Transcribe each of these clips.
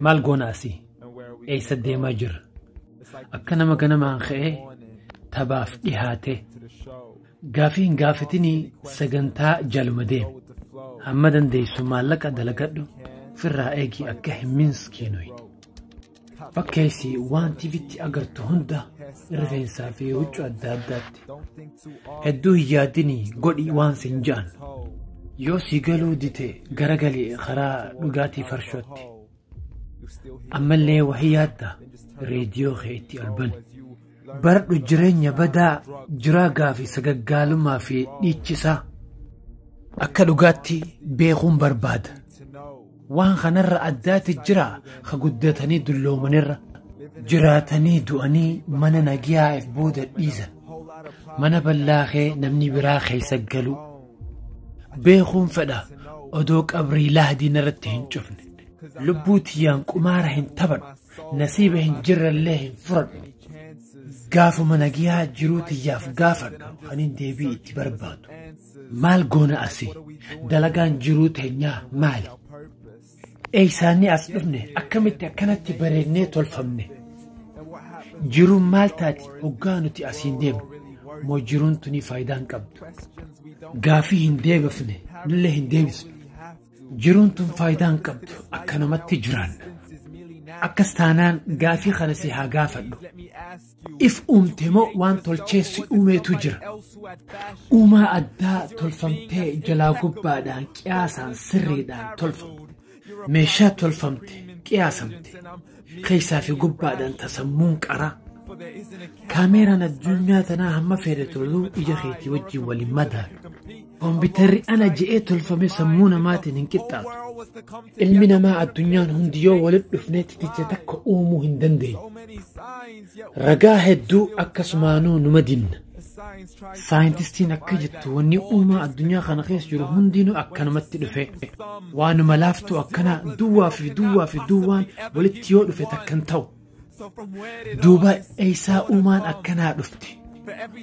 Maal goona asii? Eessa deemaa jirra? Akka nama ganamaan ka'ee taphaaf dhihaate. Gaafii hin gaafatinii sagantaa jaluma deemi. Hamma dandeessu maallaqa dalagadhu firraa eegi akka hin miskiinoyne. Fakkeessi waan tiivitti agartu hunda rifeensaa fi huccuu adda addaatti. Hedduu hin yaadinii godhi waan sin ja'an. Yoo si galuu dite garagali karaa dhugaatii farshootti. Ammallee wahii yaadda reediyoo kee itti ol bani. Baradhu jireenya badaa jiraagaa fi sagaggaalummaa fi dhiichisaa. Akka dhugaatti beekuun barbaada. Waan kanarra addaati jira ka guddatanii dulloomanirra. Jiraatanii du'anii mana nagiyaa if booda dhiisan. Mana bal'aa kee namni biraa keessa galu. Beekuun fedha odoo qabrii laahdiin irratti hin cufne. Lubbuu tiyyaan qumaara hin taphadhu. Nasiiba hin jirrellee hin furadhu. Gaafuma nagiyaa jiruu tiyyaaf gaafadhu kanin deebii itti barbaadu. Maal goona asii? Dalagaan jiruu teenyaa maali? Eeysaanii as dhufne akkamitti akkanatti bareednee tolfamne? Jiruun maal taati hoggaa nuti asiin deemnu? Moo jiruun tuni faayidaa hin qabdu? Gaafii hin deebifne nullee hin deebisnu. Jiruun tun faayidaa hin qabdu akkanumatti jiraanna. Akkas taanaan gaafii kana si haa gaafadhu. If uumte moo waan tolchee si uumeetu jira? Uumaa addaa tolfamtee jalaa gubbaadhaan qiyaasaan sirriidhaan tolfamte. Meeshaa tolfamte qiyaasamte. Keessaa fi gubbaadhaan tasammuun qaraa. Kaameeraan addunyaa tanaa hamma fedhe toluu ija keetii wajjin waliin madaalu. Kompiitarri ana je'ee tolfame sammuu namaatiin hin qixxaatu. Ilmi namaa addunyaan hundi yoo walitti dhufnee titicha takka uumuu hin dandeenye. Ragaa hedduu akkasumaanuu numa dinna. Saayintistiin akka jettu wanni uumaa addunyaa kana keessa jiru hundinuu akkanumatti dhufe. Waanuma laaftuu akkanaa duwwaa fi duwwaa fi duwwaan walitti yoo dhufe takkan ta'u. Duuba eessaa uumaan akkanaa dhufte.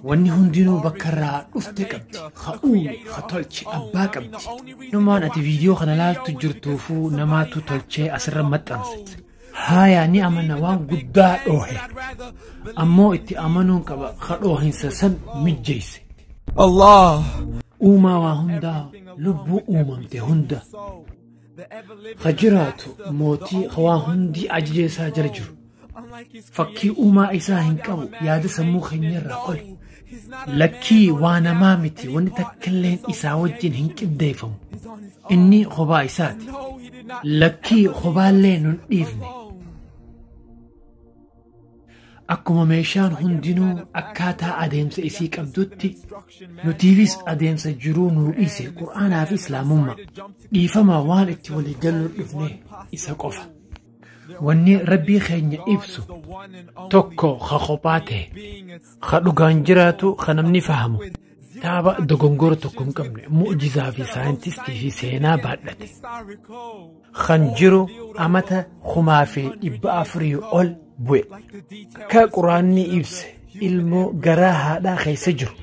Wanni hundinuu bakka irraa dhufte qabdi. Ha uume, ha tolche, abbaa qabdi. Numaan ati viidiyoo kana laaltu jirtuufuu namaatu tolchee asirra maxxanse. Haayaa ni amana waan guddaa dhoohe. Ammoo itti amanuun qaba ha dhoohinsa san mijjeesse. Allah. Uumaa waa hundaa lubbuu uumamte hunda. Ha jiraatu mootii waa hundi ajaja isaa jala jiru. Fakkii uumaa isaa hin qabu yaada sammuu keenyarraa oli. Lakkii waa namaa miti wanni takkalleen isaa wajjin hin qindeeffamu. Inni kophaa isaati. Lakkii kophaallee nun dhiifne. Akkuma meeshaan hundinuu akkaataa adeemsa isii qabdutti nutiifis adeemsa jiruu nuu dhiise Qur'aanaa fi Islaamummaa. Dhiifama waan itti walii galuu dhufne isa qofa. Wanni Rabbii keenya ibsu tokko ka kophaa ta'e, ka dhugaan jiraatu, ka namni fahamu. Kitaaba dogongora tokko hin qabne, mu'jizaa fi saayintistii fi seenaa baadhate. Kan jiru amata 1400 ol bu'e. Akka Quraanni ibse ilmoo garaa haadhaa keessa jiru.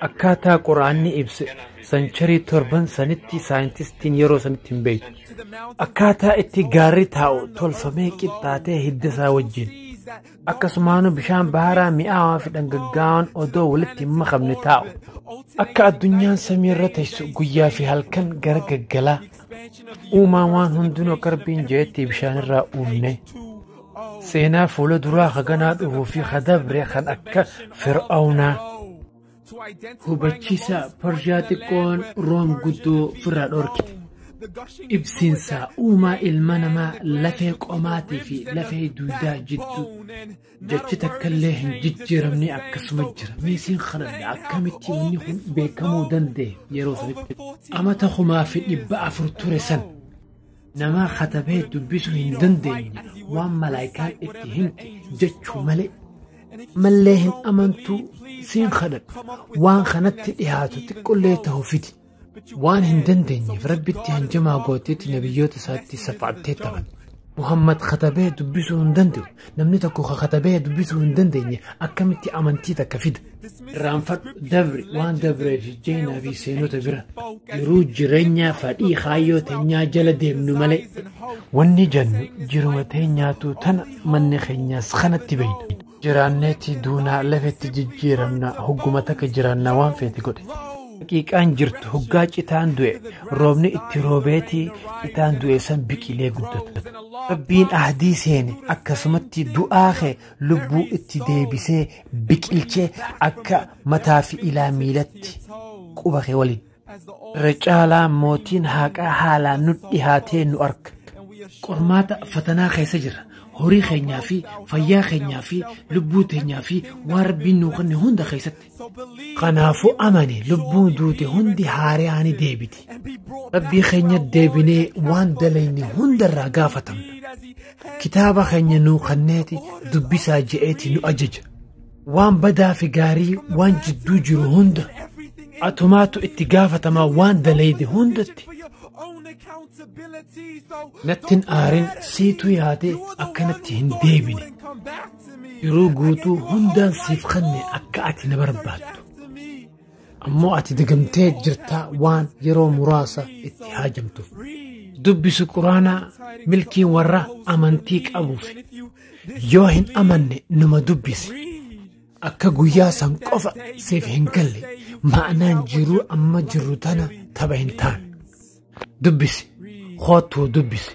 Akkaataa Quraanni ibse sancharii 7 sanitti saayintistiin yeroo sanitti hin beektu. Akkaataa itti gaarri taa'u tolfamee qixxaatee hidda isaa wajjin. Akkasumaanuu bishaan baharaa mi'aawaa fi dhangaggaa'aan odoo walitti hin makamne taa'u. Akka addunyaan samiirra teessu guyyaa fi halkan gara gaggalaa. Uumaan waan hundinuu akka Rabbiin je'etti bishaanirraa uumne. Seenaa fuula duraa haganaa dhufuu fi hadabre kan akka Fir'aawnaa. Hubachiisa Pershiyaa xiqqoon Room guddoo firraa dhorkite. Ibsiinsa uumaa ilma namaa lafee qomaatii fi lafee duudaa jidduu jechi takkallee hin jijjiiramne akkasuma jira. Meesiin kanadha akkamitti wanni kun beekamuu danda'e yeroo sanitti. Amata 1400 ture san nama katabee dubbisuu hin dandeenye waan malaayikaan itti himte jechuu malee. Mallee hin amantuu siin kadhadha waan kanatti dhiyaatu xiqqollee ta'u fidi. Waan hin dandeenyeef Rabbitti hanjamaa gooteetti nabiyyoota isaatti safaattee taphatte. Muhammad katabee dubbisuu hin danda'u. Namni tokko katabee dubbisuu hin dandeenye akkamitti amantii takka fida? Irraanfadhu dabri waan dabreef jeenaa fi seenota bira. Jiruu jireenyaa fadhii kaayyoo teenyaa jala deemnu malee. Wanni jennu jiruma teenyaatu tana manni keenyaas kanatti beeyna. Jiraanneetti duunaa lafetti jijjiiramna hogguma takka jiraannaa waan feete godhe. Haqiiqaan jirtu hoggaa citaan du'e roobni itti roobeetii citaan du'e san biqilee guddata. Rabbiin ahdii seene akkasumatti du'aa kee lubbuu itti deebisee biqilchee akka mataa fi ilaa miilatti quba kee waliin. Irra caalaa mootiin haqaa haalaan nu dhihaatee nu arga. Qormaata fatanaa keessa jira. Horii keenyaa fi fayyaa keenyaa fi lubbuu teenyaa fi waan rabbiin nuu kenne hunda keessatti. Kanaafuu amani lubbuun duute hundi haaraan deebiti. Rabbii keenya deebinee waan dalayne hundarraa gaafatamna. Kitaaba keenya nuu kenneeti dubbisaa je'eeti nu ajaja. Waan badaa fi gaarii waan jidduu jiru hunda atumaatu itti gaafatamaa waan dalayde hundatti. Nattin aarin siitu yaade akkanatti hin deebine. Yeroo guutuu hundaan siif kenne akka ati na barbaaddu. Ammoo ati dagamtee jirtaa waan yeroo muraasa itti haajamtuuf. Dubbisu quraanaa milkiin warra amantii qabuuf. Yoo hin amanne numa dubbisi. Akka guyyaa san qofa siif hin galle ma'anaan jiruu amma jirru tana tapha hin taane. Dubbisi. Kootuu dubbisi.